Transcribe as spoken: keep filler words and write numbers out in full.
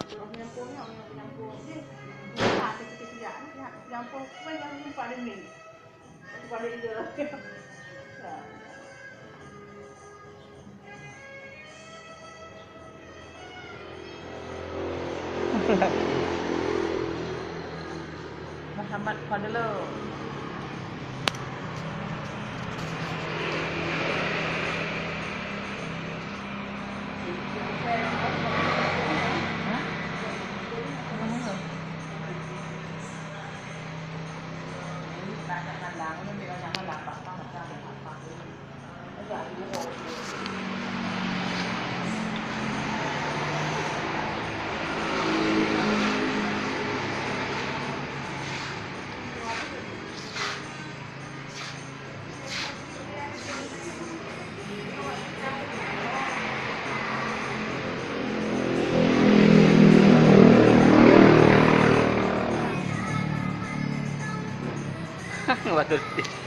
Orang penyampurnya, orang penyampur. Dia, dia tak ada kita tidak. Dia penyampur, apa yang jumpa dia ni? Aku balik je. Muhammad Fadlul. Hah? Betul.